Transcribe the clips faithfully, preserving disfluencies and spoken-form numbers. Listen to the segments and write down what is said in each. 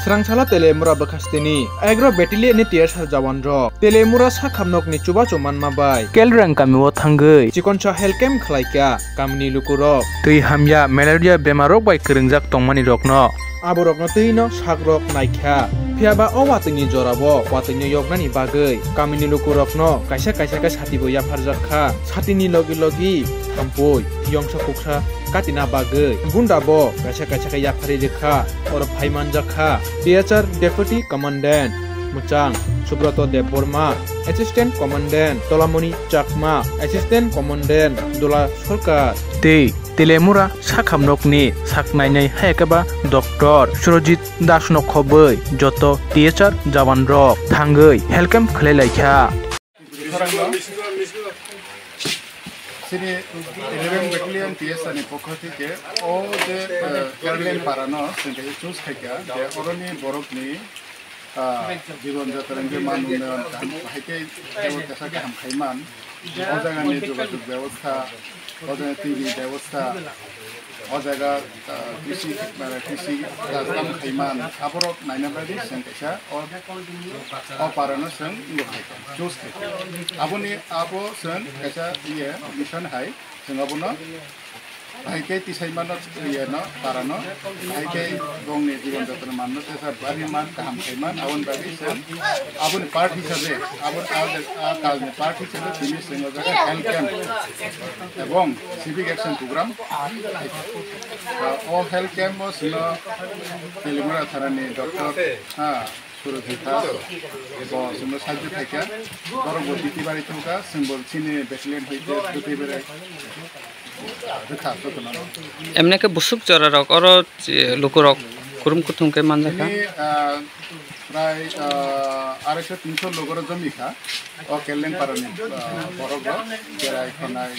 Rangsalo Telemura bwkhasteni Agro Battalion ni T S R jawan rok Telemura sakhamnokni chubachu manma bai Kelrang kamio thangwi chikonsa health camp khlaikha kamini lukurok. Twi hamya malaria bemarrok bai kwrwngjak tongmani rokno. Aborokno twino sakrok naikha. Phiyaba o watwini jorao watwino yoknani bagwi kamini lukurokno kaisa kaisa khe satibo yapharjak kha. Satini logi logi thampui yongsa kuksa katina bagwi gunda bo kaisa kaisa khe yapharwi rwkha. Oro phai manjak kha T H R Deputy Commandant mwchang Subroto Debbarma, Assistant Commandant Tolamoni Chakma, Assistant Commandant Dola Sarkar tei Telemura sakhamnokni saknainai hayakaba Doctor Surojit Dasno khobwi joto T H R jawan rok thangwi health camp khlai laikha. Chini eleven Battalion T S R ni pokho theke o je, eh, Kerlen Parano chwng khe choose khaikha je oroni borokni, ah, jibon jatra hwnkhe man unnayon kaham, hai khe teibo kesa kaham khaiman. O jagani jogajog bebostha, o jagani twi ni bebostha, o jaga, ah, krisi, mane krisi kajam khaiman, aborok naina bagwi chwng kaisa o, o parano chwng wngwi khaikha, choose khaikha. Aboni abo chwng kaisa iye mission hai chwng abono hai khe tisai mano, iye no, para no, hai khe bongni jibon jotoni manno tesa bari man, kaham khai man, aboni bagwi chwng aboni part hisabe, aboni a, a kalni part hisabe tini chwng o jaga health camp ebong civic action program. O health camp o chwngno Telemura thanani doctor, ha, Surojita, bo chwngno sajagwi phaikha, borok bo titi bari thangkha, chwngbo chini battalion hai khe titi bari. Rwkha jotono. Emne khe busuk jora rok oro, eh, luku rok kurum kuthum khe manjakha. Tini, ah, prai, ah, arai sho tin sho logoro jomikha. O Keleng parani, ah, borok rok, berai khonai,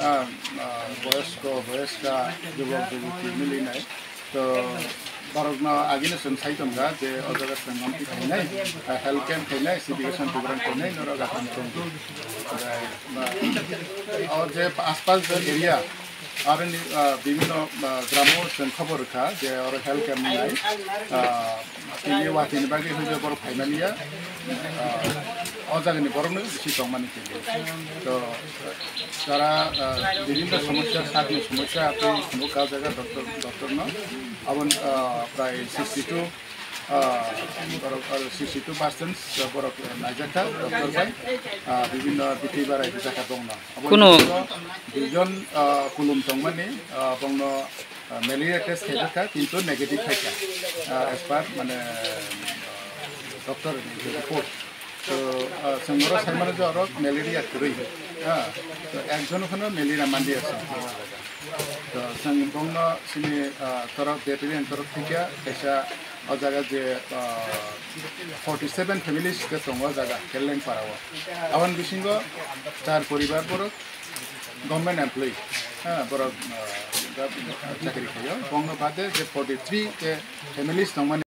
ah, ah, boyosko, boyoska, jubok jubuti milinai. To borokno agini chwng sai tongkha je o jaga chwng amtwi khainai, ah, health camp khainai, civic action program khainai, norok akham tong. O je aspas je area, aroni, ah, bibhinno, ah, gramo chwng khobor rwkha je oro health camp wngnai, ah, tini watini bagwi hwnjak borok phaimaniya, ah, o jagani borokno bisi tongmani tini. To jara, ah, bibhinno somosya, sakni somosya tei phunuk ka jaga doctor, doctor no aboni, ah, prai sixty two, ah, borok, ah, sixty two percent borok naijakha doctor bai, ah, bibhinno bithi barai rijakha bongno. Aboni Kuno bisingo duijon, ah, kulum tongmani, ah, bongno, ah, malaria test khaijakha, kintu negative khaikha, ah, as per, mane, doctor ni report. To, ah, chwng oro sai mano je oro malaria kwrwi, ha. To ekjon phano malaria mandi ase. To chwng bongno chini, ah, torok, battalion torok thikya kaisa o jaga je, ah, forty seven families khe tongo o jaga Keleng para o. Aboni bisingo char poribar borok government employee, ha, borok, ah, chakri khaio. Bongno bade je forty three khe families tongmani.